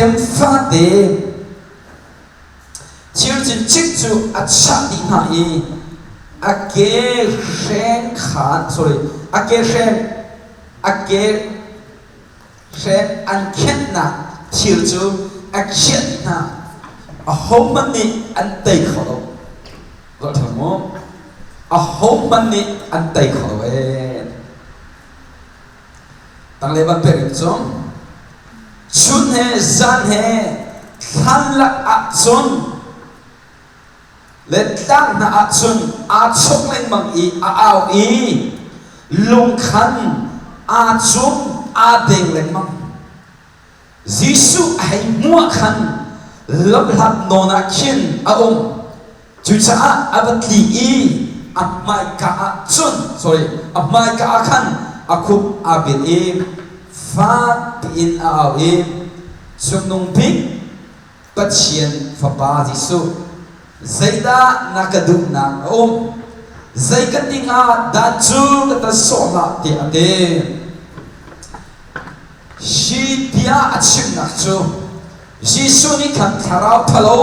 tem fate thir cincik cu a chah dih hna i a ke hreng khan sorry a ke hreng a ke hreng an khenhnak thir cu a khiah dih hna. Ahohmanh nih an tei kho lo. Ruah ṭhang mu. Ahohmanh nih an tei kho lo ee. Tanglei van pek in cun chun he zan he thlan lak ah cun le tlang hna ah cun aa chok lengmang i a au i lungkhan aa cum aa deng lengmang. Jesuh a hei hmuh ah khan lamhlat nawn ah khin a um. Cucaah a va tli i a hmaika ah cun sorry a hmaika ah khan a khup aa bil i fak piin a au i Cungnung Bik Pathian Fapa Jesuh, zeidah na ka duhnak a um? Zei ka ti hnga dan cu ka tan sawh hlah tiah a ti. Hi bia a chimnak cu Jesuh nih khan thlarau ṭhalo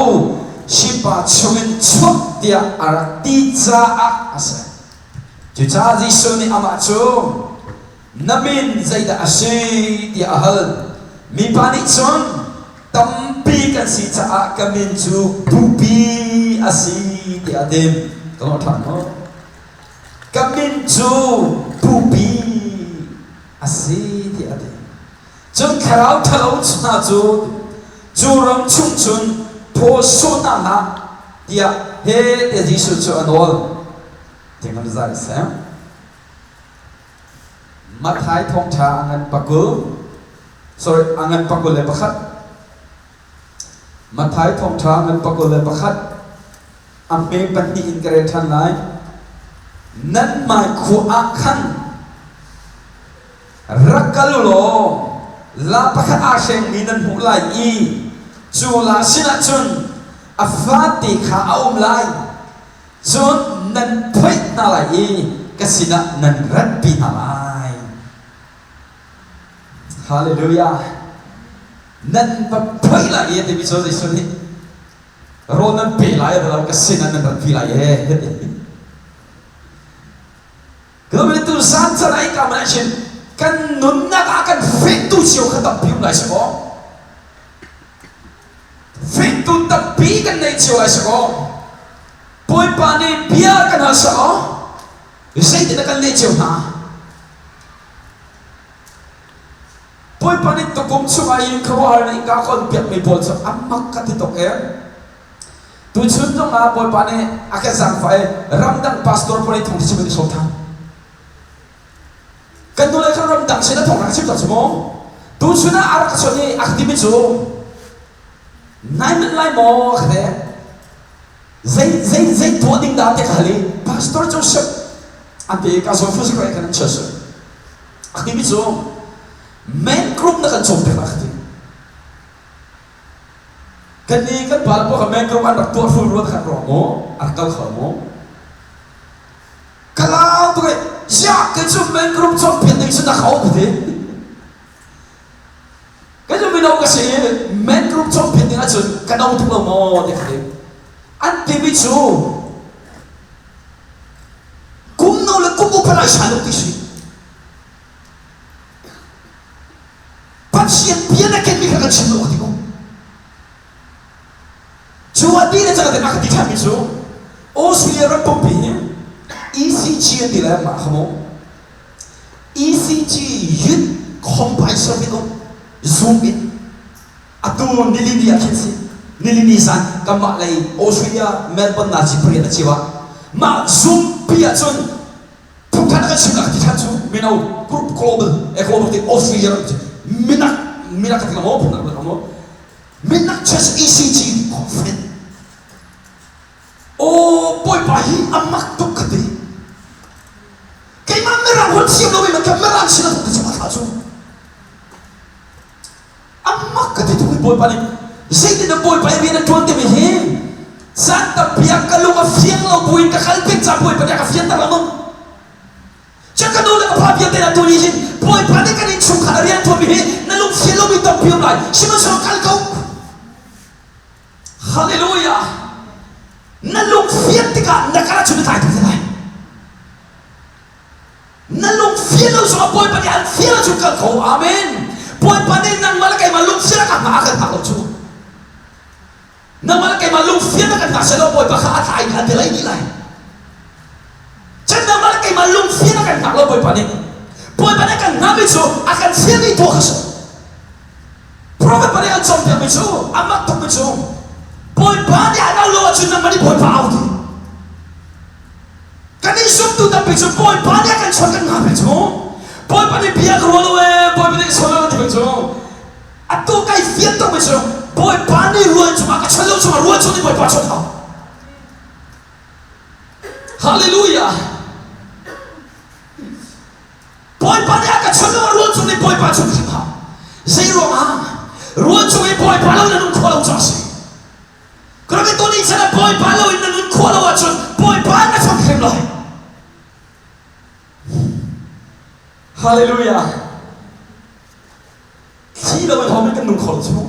hi pa chungin chuak tiah a rak ti caah a si. Cucaah Jesuh nih amah cu, Na min zeidah a si? tiah a hal. Mipa nih cun, Tampi kan si caah ka min cu Bupi a si tiah a ti. Ka lawh ṭhan maw? Ka min cu Bupi a si tiah a ti. Cun thlarau ṭhalo hna cu cu ram chung cun phaw sawh hna hlah tiah he te Jesuh cu a nawl. Thing an zai seh. Matthai thawngṭha a ngan pakul, sorry, a ngan 21. Matthai thawngṭha a ngan 21. A hme pahnih in ka rel ṭhan lai. Nan hmai khua ah khan rak kal u law la pakhat aa hrengmi nan hmuh lai i cu la sinah cun a fate kha a um lai. Cun nan phoih hna lai i ka sinah nan ratpi hna lai. Hallelujah! Nan va phoih lai i a timi cu Jesuh nih rawl nan pe lai a ti lo ka sinah nan ratpi lai e. Ka tu zan can ai ka man chin kan nunnak ah kan fehtu cio kha tampi um lai si kaw fehtu tampi kan nei cio lai si kaw Bawipa nih bia kan hal sa aw zeitin kan leh cio hna Bawipa nih tukum chungah in khuaruahhar in ka kon piak mi pawl cu amak ka ti tuk e Tuchun zong ah Bawipa nih a kan zaangfah i ramdang pastor pawl nih thawng chim an i sawm ṭhan. Kan nule kha ramdang sin a thawng rak chim cang cu mu. Tuchun ah a rak ka chawnh i a ka timi cu nai manh lai maw ka ti. Zei zei zei tuah ding dah ti ka hal i Pastor Joseph an ti i ka zawn fu si ko kan an church. A timi cu men group na kan cawm piak la ka ti. Kannih kan pa le kan group an rak tuah hrul ruat khan ruang maw a rak kal kho maw? Ka lau tuk i ziah kei cu men group cawnpiak ding cu na kho ka ti. Kei cu mino ka si i men group cawnpiak ding ahcun ka no tuk lo maw ti ka ti. An timi cu kum no le kum upa lai san ti si. Pathian bia na kenmi kha kan chim lo ka ti ko. Cu a ti le cang a ka ti ṭhanmi cu Australia ram pumpi hi ECG an ti le mah kha mu ECG Youth Combined Service um Zoom in atu nilini ah khin si nilini zan kanmah lei Australia Melbourne na ci pariat a cio ah mah Zoom pi ahcun Phungthan kan chim ka ti than cu mino group global e global ti Australia ram minak minak ka ti maw phung nak maw minak church ECG conference o bawipa hi amak tuk ka ti keimah mirang hon thiam lo mi ka mirang sin a thok ti thla cu Amak ka ti tuk i Bawipa nih zeitin dah Bawipa i rian a ṭuan timi hi caan tampi ah ka lung a fiang lo buin ka kal peng caah Bawipa nih a ka fianter lengmang. Cun ka nu le ka pa vialte hna tu nih hin Bawipa nih kan innchungkhar a rian ṭuanmi hi na lung fian lomi tampi um lai. Sihmanhsehlaw kal ko. Na lung fian tikah na kal ahcun na tlai tuk te lai. Na lung fian lo zongah Bawipa nih an fial ahcun kal ko. Amen. Bawipa nih nangmah le keimah lung fian a kan hngah a kan hngak lo cu. Nangmah le keimah lung fian a kan hngak sehlaw Bawipa kha a tlai a delay dih lai. Cun nangmah le keimah lung fian a kan hngak lo Bawipa nih. Bawipa nih a kan hngahmi cu a kan fialmi tuah kha si. Prophet pa nih an cawnpiakmi cu a mak tukmi cu Bawipa nih an au lo ahcun nangmah nih Bawipa au ti. Kan i zumtu tampi cu Bawipa nih a kan chawnh kan ngah peng cu. Bawipa nih bia ka ruah lo ee, Bawipa nih ka chawnh lo ti peng cu. Atu kai fian tukmi cu Bawipa nih rual cungah ka chawnh lo cungah rual cung nih Bawipa chawnh hau. Hallelujah. Bawipa nih a ka chawnh lo rual cung nih Bawipa chawnh hrim hau. Zei ruangah? Rual cung i Bawipa lo na nun khawh lo caah a si. Khrih tuni chan ah Bawipa lo in na nun khawh lo ahcun Bawipa na chawnh hrim lai. Hallelujah. Thli lo in homi kan nung kho lo cu.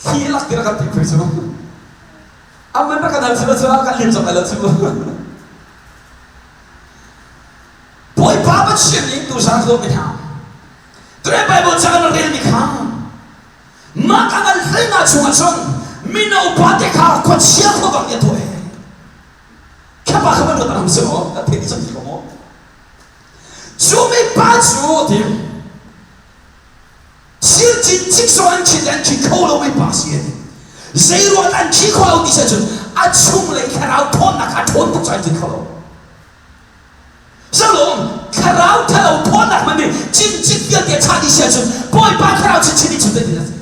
Thli lak ti rak kan ti pui cu. Aman rak kan hal cu kan lim cang lai lo cu. Bawipa Pathian nih tuzaan ka mi hna. Ture Bible ca kan relmi kha mah ka ngan hlei chungah cun mino pa te kha khuachia khuavang nih a tuah Khapa kha man ruat si maw? Kan theih cang ko maw? Cu mi pa cu ti thil cincik zong an khit an khit kho lo mi pa si an zei ruang an khi kho lo ti si cun a chunglei thlarau thawnnak kha ṭhawn tuk cu an khit kho lo. Salom thlarau thalo thawnnak hmanh nih cincik vialte a chah dih si ahcun Bawipa thlarau chinchin nih cun zeitin a si?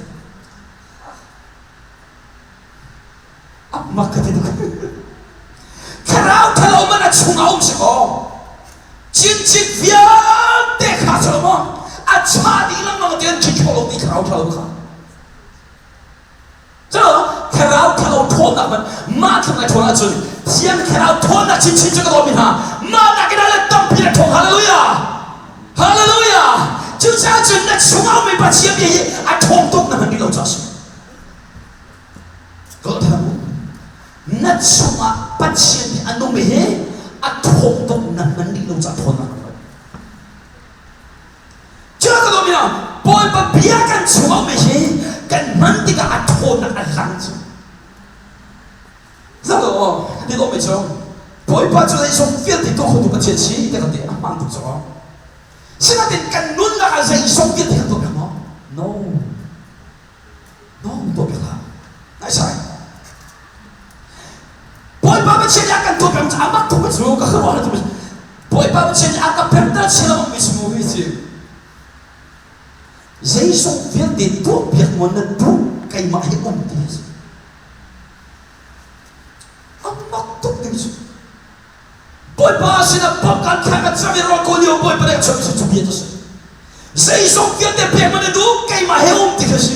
Mak ka ti tuk. Thlarau thalo man a chungah um si kaw cincik vialte kha Solomon a chah dih lengmang ti an khit kho lo ti thlarau thalo kha. Cu thlarau thalo ṭhawnnak hmanh mah tluk na ṭhawn ahcun Thiang Thlarau ṭhawnnak chinchin cu ka dawtmi hna mah nakin ah le tampi na ṭhawng. Hallelujah! Hallelujah! Cucaah cun na chungah ummi Pathian bia hi a ṭhawng tuk na hman rih lo caah a si. Ka ṭhang na chungah Pathian nih a nungmi hi a ṭhawng tuk na hman rih lo caah ṭhawnnak na lo. Cu ka dawtmi hna Bawipa bia kan chungah ummi hi kan hman tikah a ṭhawnnak a lang cu. Zoh aw, ti dawtmi cu Bawipa cu zeizong vialte tuah khotu Pathian si ti kan ti a hmaan tuk cu. Sinain kan nunnak ah zeizong vialte kan tuah piak maw? No. No, tuah piak hlah. Naisai. Bawipa Pathian nih a kan tuah piak cu amak tuk cu ka khuaruah har tuk. Bawipa Pathian nih a ka pemter chin lengmang mi si mu hi si. Zeizong vialte tuah piak maw na duh keimah hi um ti si. Amak tuk ding cu. Bawipa sinah bawmh kan thla kan cam i rawl kawl lio Bawipa nih a chimmi cu bia cu a si. Zeizong vialte pek man na duh keimah he um ti khi a si.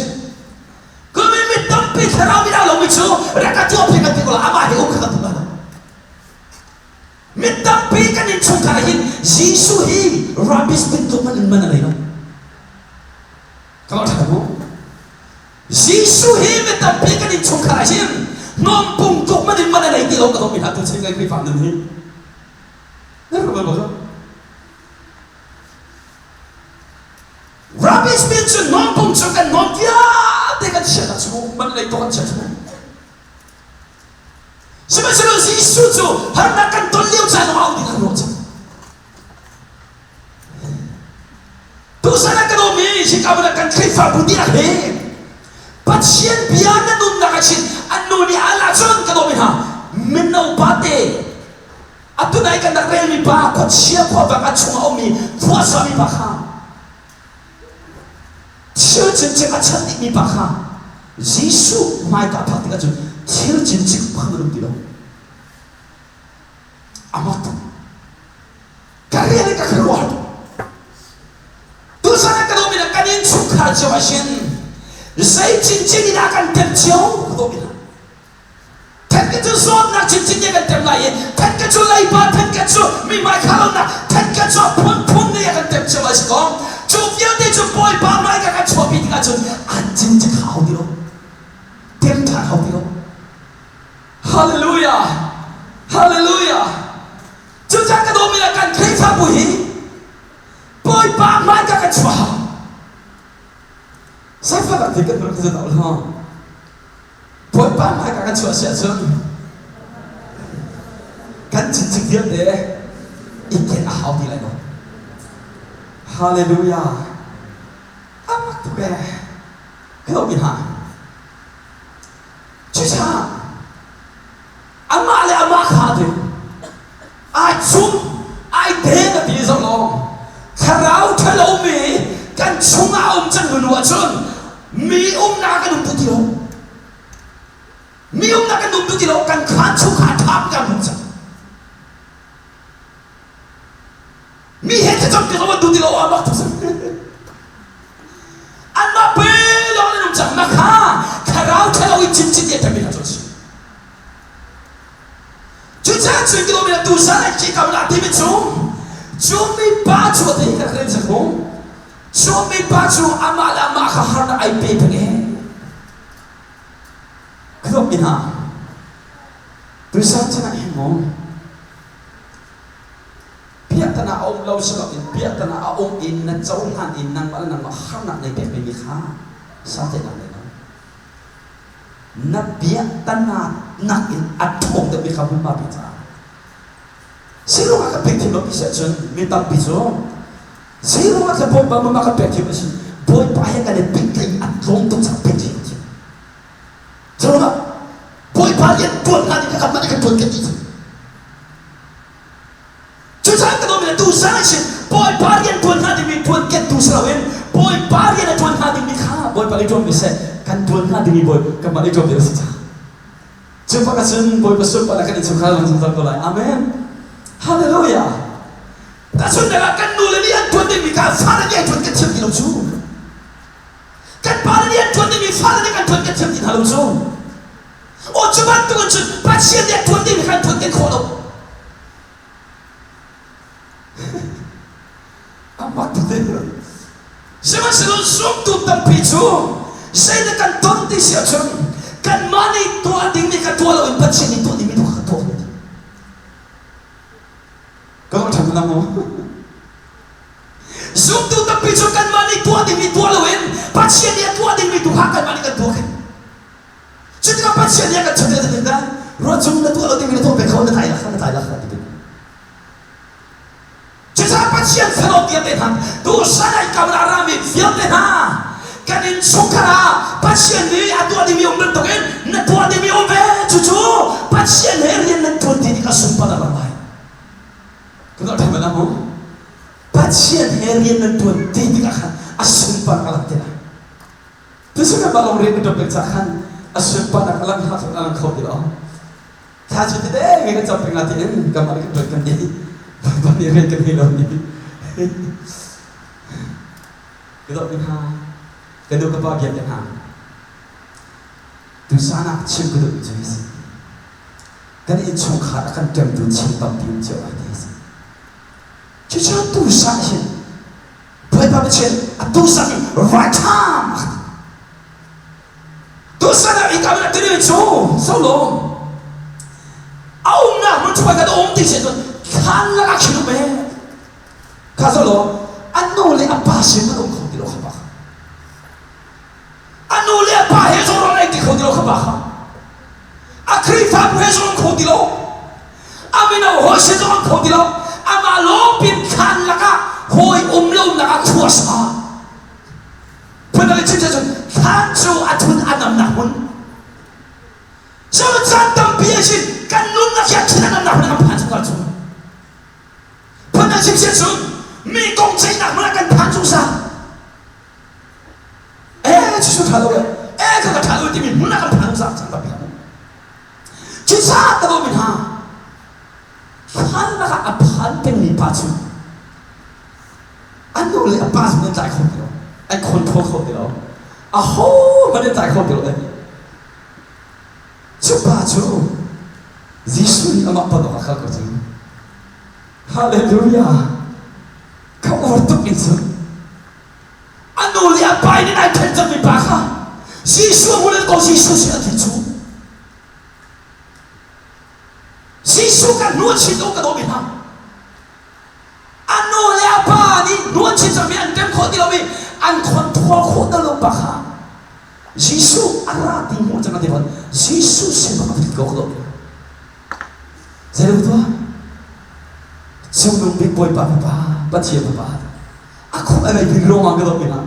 Kumi mi tampi thlarau mi dah lomi cu rak ka tuah piak kan ti ko la amah he um kha kan duh lai lo. Mi tampi kan innchungkhar ah hin Jesuh hi rabbis bantuk hmanh in man a nei lo. Ka ṭha mu. Jesuh hi mi tampi kan innchungkhar ah hin hnawmpung tuk man in man a nei ti lo ka dawtmi hna tu chin ngai Khrihfa nun hi. Na ruat bal maw? Rubbish bin cu hnawmpung cu kan hnawm vialte kan chiat ah cu man lei tuk an chiat cu. Sihmanhsehlaw Jesuh cu harnak kan ton lio caan zongah a um ding kan ruah cang. Tuchan ah kan um i hika hmun ah kan Khrihfabu dihlak hi Pathian bia na nunnak ah chin an nu nih al ahcun ka dawmi hna mino pate atu nai kan rak relmi pa khuachia khuavang a chungah a ummi khuasami pa kha thil cincik a chan dihmi pa kha Jesuh hmaika phak tikah cun thil cincik pakhat an um ti lo. A mak tuk. Ka rian in ka khuaruah tuk. Tuchan ah ka dawmi na kan innchungkhar cio ah hin zei cincin in a kan tem cio ka dawmi na. Then ka cu zawtnak cincin nih a kan tem lai i then ka cu leiba, then ka cu mi hmai khah lonak, then ka cu a phunphun nih a kan tem cio lai si kaw cu vialte cu Bawipa hmai ka kan chuahpi tikah cun an cincin hau ti lo. Tem ṭhan hau ti lo. Hallelujah! Hallelujah! Cucaah ka dawmi le kan Khrihfabu hi Bawipa hmaika kan chuah hau. Sifak ti kan rak zat lo. Bawipa hmaika kan chuah si ahcun kan cincik vialte i ken a hau ti lai lo. Hallelujah! A mak tuk ee. Ka mi hna. Cucaah amah le amah kha ti ai cum ai den a ti zong lo thlarau ṭhalomi kan chungah um cang hnu ahcun mi umnak kan um tu ti lo mi umnak kan um tu ti lo kan khaan chung kha ṭha kan hung cang Mi he thlacam ti zong an duh ti lo ah mak tuk Anmah pe lawng an um cang na kha thlarau ṭhalo in chinchin ti a ṭhami kha cu a si. Cucaah cun kilometer tu san ai khi kam lah timi cu cu mi pa cu a ti ka rin sa khu cu mi pa cu amah le amah kha harnak ai pe peng e Khlop mi hna tuisan chan ah hin maw Piahtana a um lo si loin piahtana a um in na cohlan in nangmah le nangmah harnak nei pek mi kha santlaihnak nei lo. Na piahtana nakin a ṭhawng deuhmi kha hmunhma pe caah. Zeiruang ah kan pek thim lo ti si ahcun mi tampi cu zeiruang ah Bawipa mama kan pek thim a si Bawipa he kan i pehtlaih a tlawm tuk caah pek thim a thim. Zeiruang ah Bawipa rian ṭuan hna nih kan mah nih kan ṭuan kan ti Cucaah ka dawmi le tu zan ah Bawipa rian ṭuan hnga dingmi ṭuan kentu si loin Bawipa rian a ṭuan hnga dingmi kha Bawipa nih ṭuan mi seh kan ṭuan hnga dingmi Bawi kanmah nih ṭuan ding a si caah cu bak ahcun Bawipa sunparnak kan innchungkhar lang zungzal ko lai. Amen. Hallelujah. Tahchunhnak ah kan nule nih an ṭuan dingmi kha fale nih an ṭuan kan thiam ti lo cu. Kan pale nih an ṭuan dingmi fale nih kan ṭuan kan thiam ti hna lo cu. Aw cu bantuk in cun Pathian nih a ṭuan dingmi kha an ṭuan kan khawh lo. A mak tuk te. Sihmanhsehlaw zumtu tampi cu zeidah kan ton ti si ahcun kanmah nih tuah dingmi kha tuah loin Pathian nih tuah dingmi tu kha kan tuah. Ka lawm ṭhan na mu. Zumtu tampi cu kanmah nih tuah dingmi tuah loin Pathian nih a tuah dingmi tu kha kanmah nih kan tuah. Cutikah Pathian nih a kan chawnh ti dah ruah cung na tuah lo dingmi na tuah pek kho na tlai la na tlai la ti pek. Cucaah Pathian fano vialte hna tusan ai kam ah rami vialte hna kan inn chungkhar ah Pathian nih a tuah dingmi um bantukin na tuah dingmi um ve cucu Pathian he rian nan tuan ti tikah sunparnak a lang lai. Ka tuah ṭhan bal mu. Pathian he rian nan tuan ti tikah khan a sunparnak a lang te lai. Tuchun ah balong rian ka ṭuan peng caah khan a sunparnak a lang hna a lang kho ti lo. Thla cu tete ngai kan cam peng la tiin kanmah nih kan ṭuan kan nih Bawipa nih rian kan ngei lo ni. Ka dawt mi hna, ka nu ka pa vialte hna, tusan ah chim ka duhmi cu hi si. Kan innchungkhar a kan ṭemtu thil tampi um cio ah ti hi si. Cucu tusan hin Bawipa Pathian atu sak in right time tusan ah ika na tiri cu solom a umnak hmun chuai kan um ti si cun thlan lakah khin um e kha solo a nu le a pa sin an um kho ti lo kha pa kha a nu le a pa he zong ron ei ti kho ti lo kha pa kha A Khrihfabu he zong an kho ti lo. A mino hawi sin zong an kho ti lo. Amah lawngpin thlan lakah hawi um lonak ah khua sa. Phundang in chim cun thlan cu a thun a namnak hmun. Cu caan tampi ah hin kan nunnak hi a thun a namnak hmun ah kan phan zungzal cu. Phundang chim cun mi kong ceihnak hmun ah kan phan zungzal. Eh cu ṭha lo le eh ka ka ṭha lo timi hmun ah kan phan zak cang tapi cucaah ka dawmi hna thlan lakah a phan pengmi pa cu a nu le a pa zong an tlai kho ti lo an control kho ti lo a ho hmanh an tlai kho ti lo cu pa cu Jesuh nih amah ton awk a kal ko cu Hallelujah ka uar tuk in cu A nu le a pa in ai ṭhen cangmi pa kha Jesuh a hmun in ko Jesuh sin a ti cu. hnuachit u ka dawmi hna. A nu le a pa nih hnuachit cangmi an tem khawh ti lomi an control khawh ti lo pa kha Jesuh a ra ti hmuh cang a ti fawn. Jesuh sin bak a ti ko ka dawmi hna. Zei tuah? Cungnung bik Bawipa Fapa, Pathian Fapa. A khuk a ngei bik ruangah ka dawmi hna.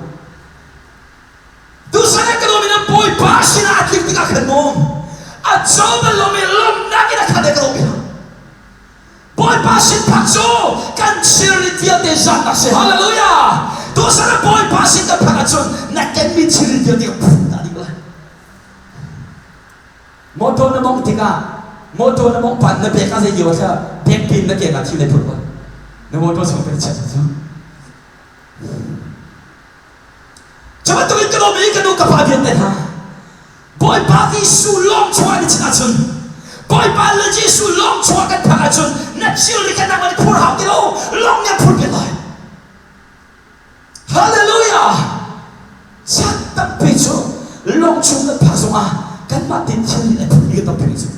Tusan ah ka dawmi na Bawipa sinah a tlik tikah khan maw a co bal lomi lawmhnak in a khat e ka dawmi hna. Bawipa sin phak cu kan thilri vialte zatnak si. Hallelujah! Tusan ah Bawipa sin kan phak ahcun na kenmi thilri vialte ka phut dah dih lai. Motor na mongh tikah motor na mongh pan na bek ah zei ti thla bek pin na ken ah thil na phut na motor chung pe chiat cu. Cu bantukin ka lawm i ka nu ka pa vialte hna Bawipa Jesuh lawng chuah na chin ahcun Bawipa le Jesuh lawng chuah kan phak ahcun na thilri kha nangmah nih phur hau ti lo lawng nih an phur piak lai. Hallelujah! Chan tampi cu lawng chung kan phak zongah kanmah tin thilri an phurmi kan tampi cu.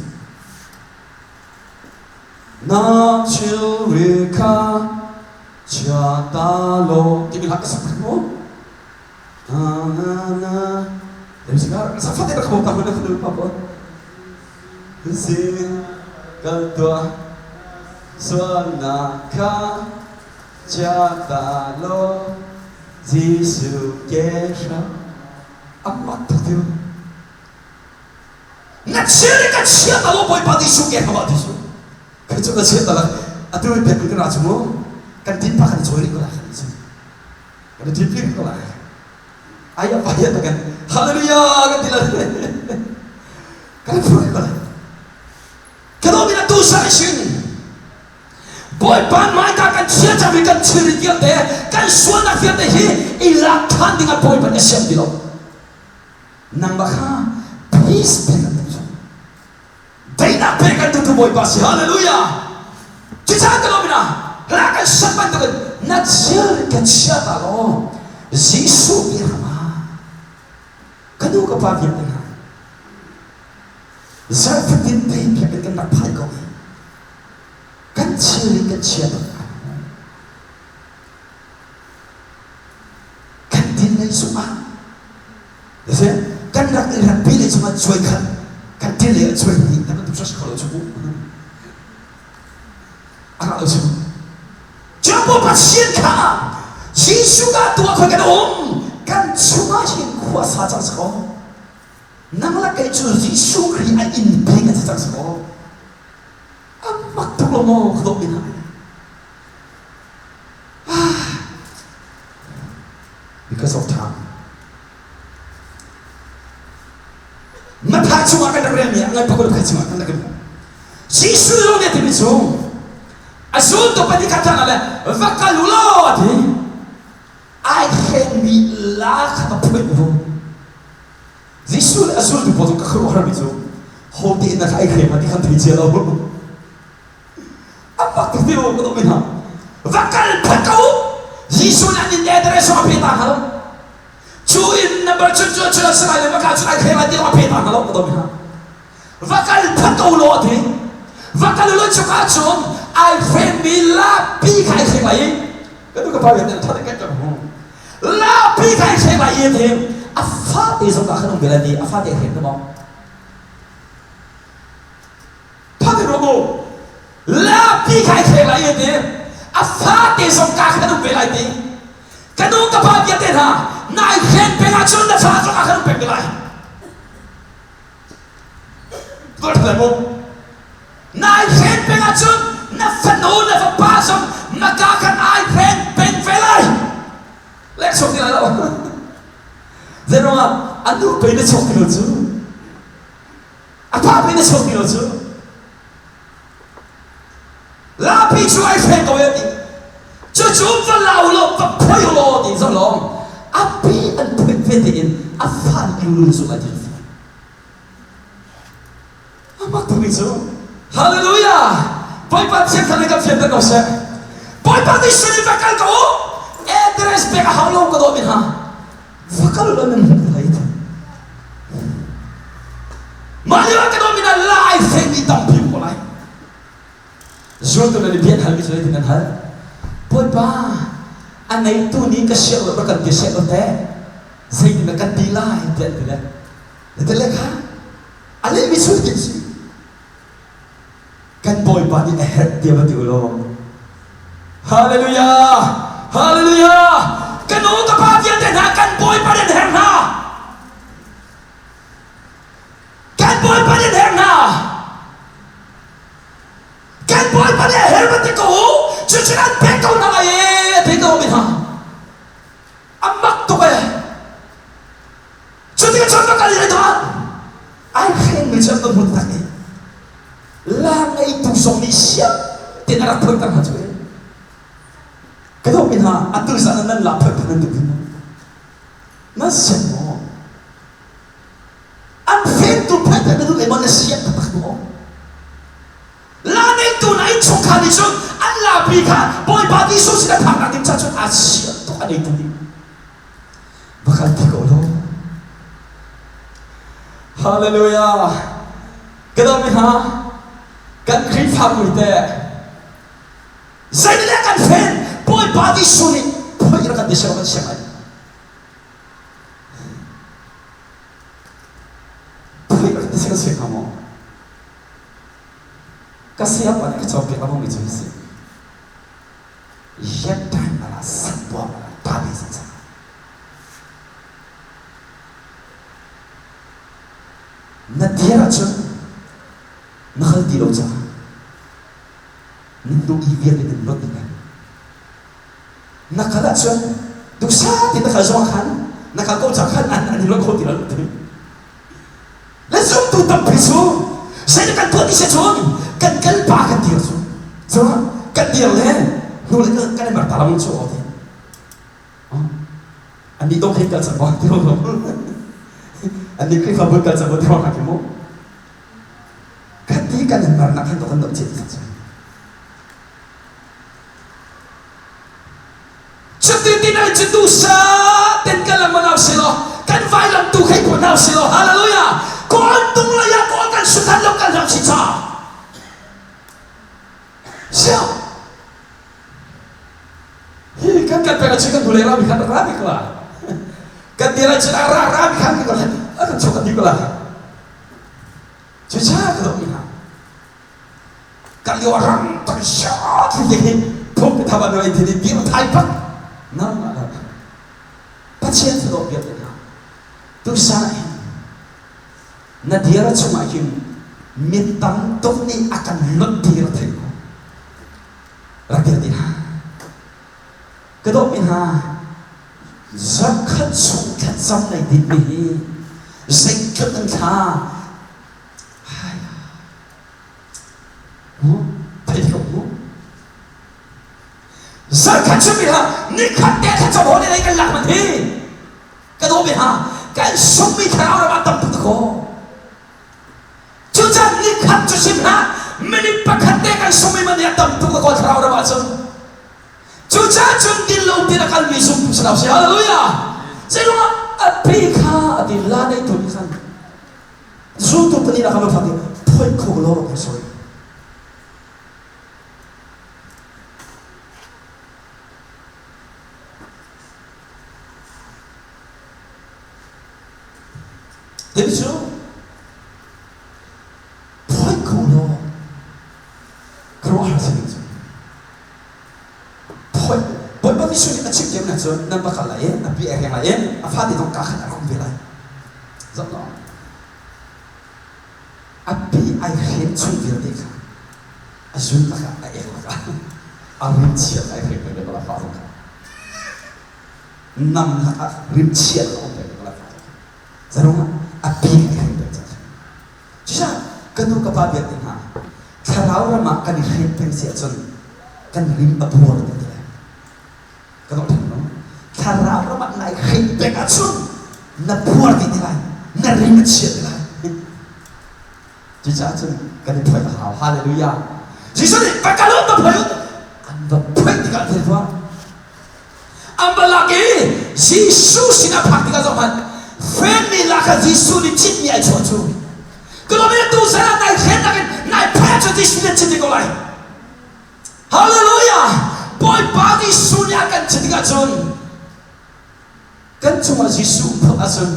Na thilri kha chia ta law timi hla ka sak tak mu. Na na na. Safate rak ta hun na pa pa. Sin kal tuah sualnak kha chia ta law Jesuh ke hram a mak tuk tiu. Na chia le ka chia ta law Bawipa Jesuh ke hram ah Jesuh. Khi cu na chia ta la atu in pek kan ra chu mu. Kan tin pa kan chawi rih ko lai kan cu. Kan tin rih ko lai. Ai apa ya kan hallelujah kan ti la. Kan phur ko lai. Kalo min atu sa shin. Bawipa hmaika kan chia cangmi kan thilri vialte kan sualnak vialte hi i lak ṭhan dingah Bawipa nih a siam ti lo. Nangmah kha peace pek an duh. Daihnak pek an duhtu Bawipa si. Hallelujah. Cucaah ka lawm ina hla kan sak bantukin na thil ka chia ta law Jesuh bi ram ah ka nu ka pa vialte hna zarhfatin te biakinn kan rak phai ko i kan thil in kan chia bak kan din lei zongah kan rak i ratpi lei zongah cuai khat kan til lei ah cuai hnih na bantuk si kho lo cu a rak lo cu Cuapo Pathian kha Jesuh ka tuah khoi kan um kan chungah hin khua sa cang si ko nang le kei cu Jesuh Khrih a inn pe kan si cang si ko a mak tuk lo maw ka dawt mi hna Because of time. Matthai chungah kan rak relmi ah ngai pakul pakhat chungah kan rak hmuh. Jesuh zong nih a timi cu a zultu pahnih kha thang le va kal u law a ti. Ai hrengmi la kha va phuih u. Jesuh le a zultu pawl cu ka khuaruahharmi cu ho te na kha ai hreng ti khan thei cia lo. A pak tuk ti u ka mi hna. Va kal phat ko u. Jesuh nih an in address a pe ta hna lo. Cu inn number cun cu cun a si lai le va kal cun ai hreng lai ti a pe ta hna lo ka mi hna. Va kal phat ko law a ti. Va kal u law cuka cun ai hrengmi lapi kha ai hreng lai i ka nu ka pa rian that kan kan hu. Lapi kha ai hreng lai i a ti. A fate zong ka khan um bel ti a fate hreng ka maw. Phak in rawh u. Lapi kha ai thleng lai i ti. A fate zong ka khan um ve lai ti. Ka nu ka pa vialte hna, nai hren peng ahcun na fa zong a khan um peng ve lai. Tuah ṭha lai mu. Nai hren peng ahcun na fanu na fapa zong na ka khan ai hren peng ve lai. Lek chuak ti lai lo. Zeiruangah a nu pei na chuak ti lo cu. A pa pei na chuak ti lo cu. Lapi cu ai hreng ko e ti. Cucu va lau law va phoi law ti zong lawng a pi an phuit ve tein a fa nih lulun zung ai ti. A mak tukmi cu Hallelujah! Bawipa thiang thar nih kan fianter ko seh. Bawipa nih sin in va kal ko u. Address pek a hau lo ka dawt mi hna. Va kal law nan hmuh lai ti. Mah lio ah ka dawt mi hna la ai fehmi tampi ko lai. Zultu le bia an halmi cu zeitin an hal? Bawipa, a neitu nih ka siang lo rak kan ti seh law teh zeitin dah kan ti lai tiah an ti le. Ti le kha a lehmi cu hitin si. Kan Bawipa nih a herh tiah va ti u law. Hallelujah! Hallelujah! Ka nu ka pa vialte hna kan Bawipa nih an herh hna. Kan Bawipa nih an herh hna. Kan Bawipa nih a herh va ti ko u. Cucu an pek ko hna lai ee a ti ko mi hna. A mak tuk ee. Cuti cun va kal i tuah. Ai hrengmi cu an va hmun tak i la ngeitu zong nih siang tein a rak phoihter hna cu ee. Ka dawtmi hna, atu zan ah nan la phoih phan nan duh hin Nan siang maw? An fentu phoihter na duh le maw na siang taktak maw? La neitu na innchungkhar nih cun an lapi kha Bawipa Jesuh sin a phaknak ding ca cun aa siang tuk a neitu nih. Va kalpi ko law. Hallelujah. Ka dawtmi hna, kan Khrihfabu hi teh zeitindah kan fen Bawipa Jesuh nih phoih rak kan ti seh kan siang ai. Phoih rak ti seh kan siang hnga maw? Ka sayapa nih ka cawnpiak lengmang mi cu hi si. Yattan ala santuam ala tabi san Na dir ahcun na hal ti lo caah nan duh i vialte nan lot ding Na kal ahcun duhsah tein na kal zong ah khan na kal ko caah khan an an i lot kho ti lo ti. Le zumtu tampi cu zeidah kan tuah ti si cun kan kal pa kan dir cu cun kan dir le hnu le kan i mer ta lam cu aw ti Annih dong khin kal cang maw ti lo Annih Khrihfabu kal cang maw ti hna khi mu Khati kan in marnak khan kan dok chin cang Cuti tin ai cu dusa ten kan lam manau si lo kan vailam tu khei ko hna si lo hallelujah kawl tung lei ah kawl kan suthan lo kan ram si cha Siang Hi kan kan pek achin kan hnulei rami khan rak rami ko la. Kan dir achin a ra rami khan kan kan kan chok kan di ko la. Cuca ka dok mi hna. Kan lio rang tak sha thi te hi phung ke thaba noi thi di thai pak. Na na na. Pathian thu dok biak te hna. Tu sa hin na dir chungah hin mi tam tuk nih a kan lot dir thei ko. Rak dir ti hna. Ka dawtmi hna, zarkhat chung thlacam nei dingmi hi zeitluk in thla hai mu thei ko mu zarkhat chung mi ha nikhat te thlacam haw nei kan lak man hi ka dawtmi hna kan sungmi thlarau ram ah tam tuk ko Cucan nikhat cu chim hlah, minute pakhat te kan sung i man a tam tuk kawl thlarau ram ahcun. Cucaah cun dil lo tin a kalmi zumtu si lo si. Hallelujah! Zeiruangah a pi kha a ti la nei tu nih khan zultu pahnih na khan va phak i phoih kho law ka sorry. Tin cu phoih ko law khuaruahhar si ding cu phoih Bawipa Jesuh nih a chim thiam cun nan va kal lai i a pi a reng lai i a fate zong kaa khat a rum ve lai zoh law a pi ai hren chung vialte kha a zun lakah a ek lakah a rim chiat ai hreng peng ve ko la fa zong kha nam lakah rim chiat a um peng ve ko la fa zong kha Zarung a pi a hren peng cang. Cucaah ka nu ka pa vialte hna thlarau ram ah kan i hren peng si ahcun kan rim a buar ti ti lai. Ka dong theng no. Thlarau ram ah nai hren peng ahcun na buar ti ti lai. Na rim a chia ti lai. Cucaah cun kan i phoih a hau. Hallelujah. Jesuh nih va kal u va phoih u an va phoih tikah thil tuah. An va lak i Jesuh sinah phak tikah zohhmanh fenmi lak kha Jesuh nih citmi ai chuah cu. Ka lawm in tu zan ah nai hrennak in nai phoih ahcun Jesuh nih an cit ko lai. Hallelujah! Bawipa Jesuh nih a kan chit tikah cun kan cungah Jesuh um phot ahcun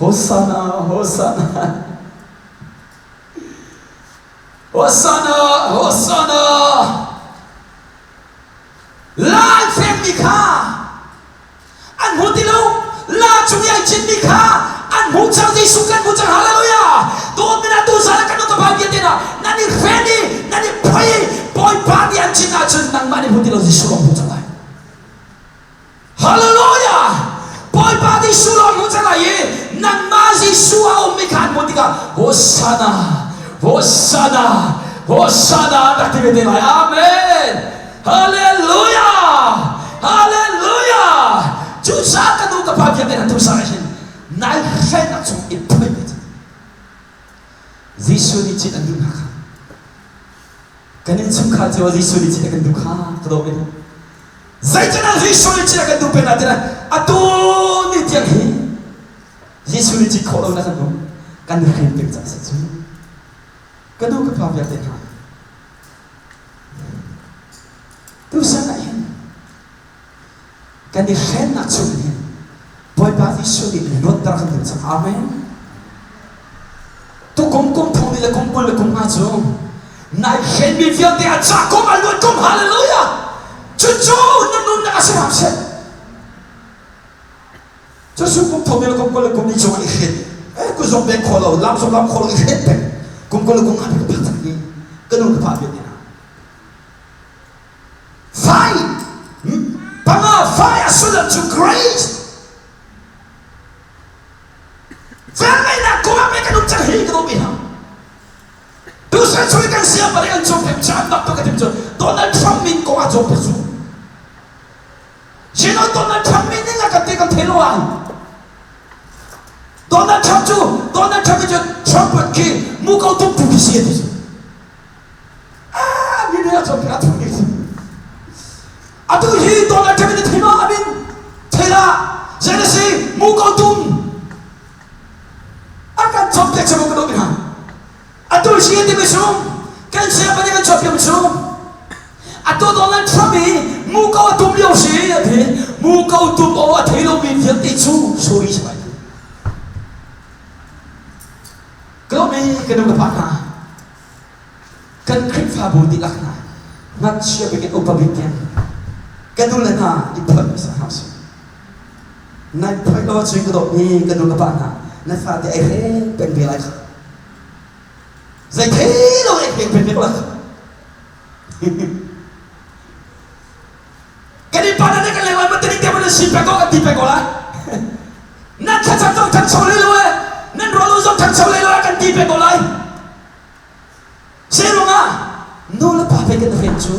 Hosanna, Hosanna, Hosanna, Hosanna. Lai fekmi kha an hmu ti lo. La cung i ai cinmi kha an hmu cang. Jesuh kan hmu cang. Hallelujah! Dawtmi na tuzan ah kan nu ka pa vialte hna nan i hren i nan i phoi i Bawipa nih an cin ahcun nangmah nih hmu ti lo Jesuh lawng hmu cang lai. Hallelujah! Bawipa Jesuh lawng hmu cang lai i nangmah Jesuh a ummi kha an hmuh tikah Hosanna! Hosanna! Hosanna rak ti ve te lai. Amen! Hallelujah! Hallelujah! Cucaah ka nu ka pa vialte hna tusa ah hin nai hrennak chung i phui ve Jesuh nih cit an duh hna kha. Kan innchungkhar cio ah Jesuh nih cit a kan duh kha ka dawh ve hna. Zeitindah Jesuh nih cit a kan duh peng ah tiah atu ni tiang hi Jesuh nih cit khawh lo na kan um kan hren peng cang si cu. Ka nu ka pa vialte hna Tusan ah hin kan i hrennak chung hin Bawipa Jesuh nih luatter kan duh cang. Amen. Tukum kum thong ni le kum 20 le kum nga cu nai hrenmi vialte a cah kum a luat kum hallelujah. Cucu na nunnak a si hram seh. Cucu kum thong ni le kum 20 le kum ni chung ah i hren. Eh ku zong pek khawh lo, lam zong lam khawh lo i hren peng. Kum 20 le kum nga pek phak cang hi ka nu ka pa vialte hna. Fai panga fai a sullam cu grace velngeihnak kum ah pei kan um cang hi ka dawh mi hna tusan sui kan siang pale kan cawm pek caan bak tu ka tim cu Donald Trump min kong ah cawm pek cu Sino Donald Trump min ning a kan ti kan thei lo ai Donald Trump cu Donald Trump cu Trump khi mu ko tum tu khi si ti Atu hi Donald Trump in thima amin thela zei si mu ko tum a kan chom te chom ko hna atu si ti mi sung kan sia pa kan chom piam sung atu Donald Trump i mu ko tum lio si ati mu ko tum o a thei lo mi vialte cu sorry sai Ka mi ka nu ka pa hna kan Khrihfabu dihlak hna ngakchia bik in upa bik tiang ka nu le hna i phoih hmasa hna usih. Nan phoih lo ahcun ka dawtmi ka nu ka pa hna na fate ai hreng peng ve lai kha. Zei thei lo ai hreng peng ve ko lai kha. Kan i pa na kan leng lai ma tani te ma na si pek ko kan ti pek ko lai. Nan thlacam zong thancho lei lo e nan rawl zong thancho lei lo kan ti pek ko lai. Zeiruangah nu le pa pe kan hren cu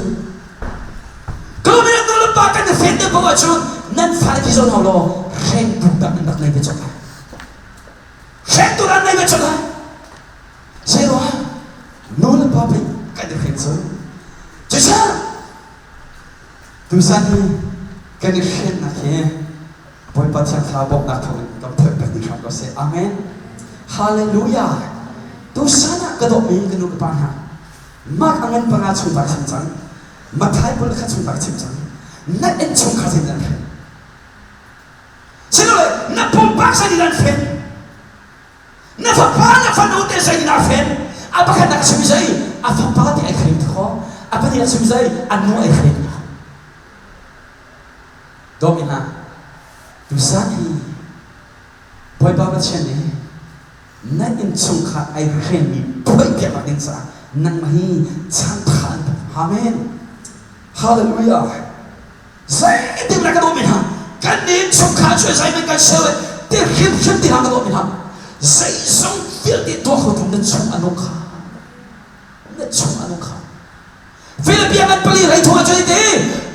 Ko mi nu le pa kan hren te poah cun nan fale ti zawn hau law hrengtu tak nan rak nei ve cawk lai. Hrengtu nan nei ve cawk lai. Zeiruangah nu le pa pe kan hren cu. Cucaah Tuzan hi kan i hrennak hi Bawipa Thiang Thlarau bawmhnak thawngin kan phoih pek dih hram ko seh. Amen. Hallelujah. Tusan ah ka dawtmi ka nu ka pa hna, Mark a ngan panga chung ta chim cang, Matthai 20 kha chung ta chim cang, na innchungkhar zei nan hren. Silole na pumpak zei nan hren. Na fapa na fanu te zei na hren. A pakhatnak chim zei, a fapa te ai hren kho, a pahnih chim zei, a nu ai hren kho. Dawmi hna, tuzan hi Bawipa Pathian nih na innchungkhar ai hrenmi phoihpiak ding caah nangmah hi chan tha an pek. Amen. Hallelujah. Zeitin na ka dawmi hna, kan innchungkhar cu zeihmanh kan ser le ti hrimhrim ti hna ka dawmi hna. Zeizong vialte tuah kho tu na chung a nung kha. Na chung a nung kha. Philipia ngan pali hlei thum ah cun ti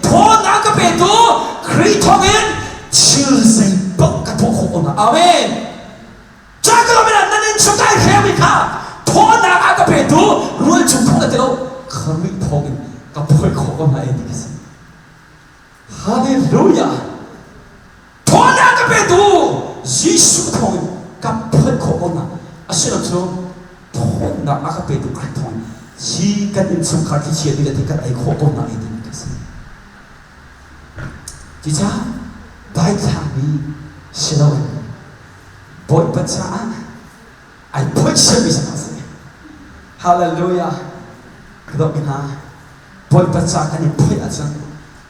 thawnnak ka petu Khrih thawngin thil zeipaoh ka tuah khawh ko hna. Amen. Ca ka lawm in nan in chung ai hremi kha thawnnak a ka petu rual chung thawng na ti lo Khrih thawngin ka phoi khawh ko hna e ti ka si. Hallelujah. Thawnnak ka petu Jesuh thawngin ka phoi khawh ko hna. Asilo cu thawnnak a ka petu Khrih thawngin. Hi kan innchungkhar thlichia ti le ti kan ei khawh ko hna ei timi ka si. Cucaah daithlangmi si loin Bawipa caah ai phoihsiami si hna sih. Hallelujah. Ka dawtmi hna, Bawipa ca kan i phoih ahcun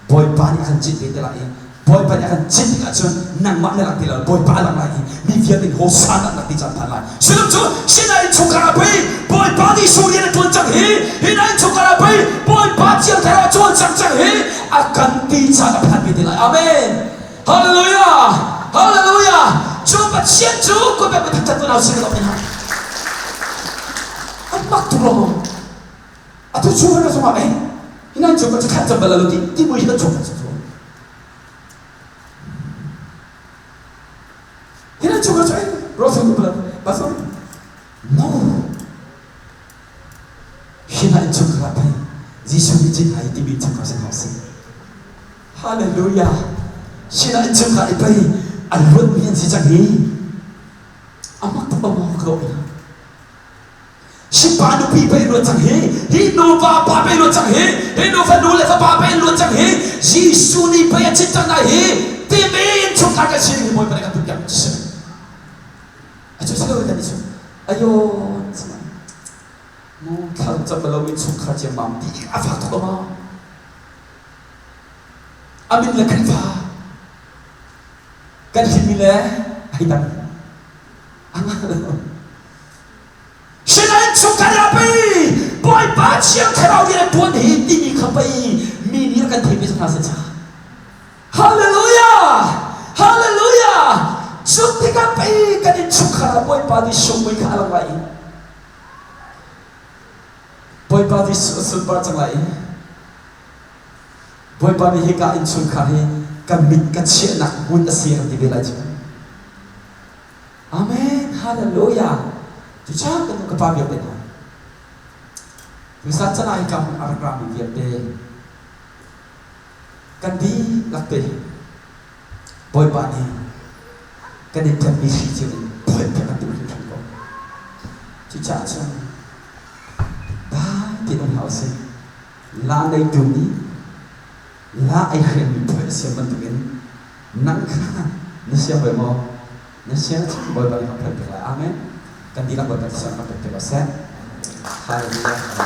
Bawipa nih a kan cit ve te lai i Bawipa nih a kan cit tik ahcun nangmah na lang ti lo, Bawipa a lang lai i mi vialte nih Hosanna an rak ti caan phan lai. Sullam cu Sinai innchungkhar ah pei Bawipa nih rian a ṭuan cang hi, hi na innchungkhar ah pei Bawipa Thiang Thlarau a cawl cang cang hi a kan ti caan a phan ve te lai. Amen. Hallelujah! Hallelujah! Cu Pathian cu kut pe thangthat tu nau sin lo hna. An mak tuk lo maw? Atu chu kan zong ah eh hinan cu ka khat cam bal lo ti ti mui kan chung kan chu. Hinan cu ka chu eh Rosen bal pastor no Hina in chungkhar ah pei Jesuh nih cin hai timi chungkhar sin hau si. Hallelujah! Sinah innchungkhar i pei an luatmi an si cang hi. A mak tuk maw ka dawh ina. Sipa nupi pei luat cang hi, hi nuva pa pei luat cang hi, hi nufa nu le fapa pei luat cang hi, Jesuh nih pei a chit cang lai hi, timi innchungkhar kan si ding hi Bawipa nih kan tuah si. A cu si lo kan i chung. Ayo, mu thla cam lo innchungkhar ciammam ti a fak tuk ma. A min le Khrihfa kan himmi le hei dang a ngah lo. Sinain chungkhar ah pei Bawipa Thiang Thlarau nih a ṭuan hi timi kha pei mi nih kan theih ve hna seh ca. Hallelujah! Hallelujah! Cu tikah pei kan innchungkhar ah Bawipa nih sungmui kha a lang lai i Bawipa nih a sunpar cang lai i Bawipa nih hika innchungkhar hi kan mit ka chiahnak hmun a si an ti ve lai cu. Amen. Hallelujah. Cucaah kan ka pa vialte hna. Tuisan chan ah hika hmun a rak rami vialte kan dihlak te Bawipa nih kan in ṭhenmi hri cio in phoih kan duh hrimhrim ko. Cucaah cun dai tein um hlah usih. La neitu nih la ei hriammi phoih a siam bantukin nang kha na siang ve maw? Na siang cun Bawipa nih kan phoih piak lai. Amen. Kan dihlak Bawipa thisen kan pek piak seh. Hallelujah.